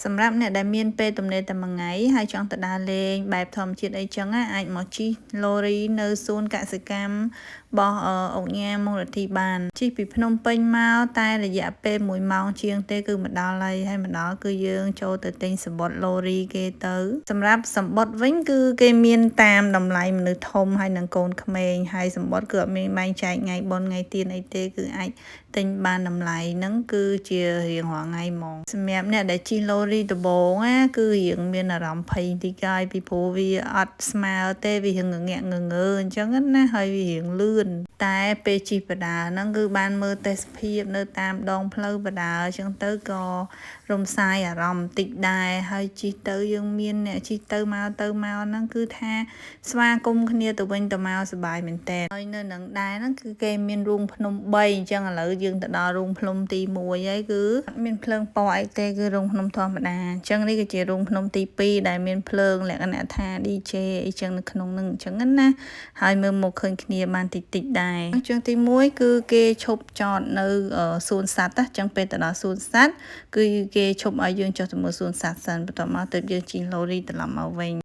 សម្រាប់អ្នកដែលមានពេលទំនេរតែមួយថ្ងៃហើយចង់ទៅដើរលេងបែបធម្មជាតិអីចឹងណាអាចមកជិះឡូរីនៅសួនកសិកម្មរបស់ឧកញ៉ាមុងរិទ្ធីបានជិះពីភ្នំពេញមកតែរយៈពេល1ម៉ោងជាងទេគឺមកដល់ហើយហើយមកដល់គឺយើងចូលទៅទិញសំបុត្រឡូរីគេទៅសម្រាប់សំបុត្រវិញគឺគេមានតាមតម្លៃមនុស្សធំហើយនិងកូនក្មេងហើយសំបុត្រគឺអត់មានបែងចែកថ្ងៃបុណ្យថ្ងៃទានអីទេគឺអាចទិញបានតម្លៃហ្នឹងគឺជារៀងរាល់ថ្ងៃហ្មងសម្រាប់អ្នកដែលជិះឡូរីដំបូងណាគឺរៀងមានអារម្មណ៍ភ័យតិចហើយពីព្រោះវាអត់ស្មើទេវារៀងងងាក់ងងើអញ្ចឹងណាហើយវារៀងលឿនតែពេលជិះបណ្ដើរហ្នឹងគឺបានមើលទេសភាពនៅតាមដងផ្លូវបណ្ដើរអញ្ចឹងទៅក៏រំសាយអារម្មណ៍តិចដែរហើយជិះទៅយើងមានអ្នកជិះទៅមកទៅមកហ្នឹងគឺថាស្វាគមន៍គ្នាទៅវិញទៅមកសប្បាយមែនតើហើយនៅនឹងដែរហ្នឹងគឺគេមានរូងភ្នំ3អញ្ចឹងឥឡូវយើងទៅដល់រូងភ្នំទី1ហើយគឺអត់មានភ្លើងពណ៌អីទេគឺរូងភ្នំធម្មតាអញ្ចឹងនេះគឺជារូងភ្នំទី2ដែលមានភ្លើងលក្ខណៈថា DJ អីចឹងនៅក្នុងហ្នឹងអញ្ចឹងណាហើយមើលមកឃើញគ្នាបានតិចតិចដែរជើងទី1គឺគេឈប់ចតនៅសួនសត្វណាអញ្ចឹងពេលទៅដល់សួនសត្វគឺគេឈប់ឲ្យយើងចុះទៅមើលសួនសត្វសិនបន្ទាប់មកទើបយើងជិះឡូរីត្រឡប់មកវិញ។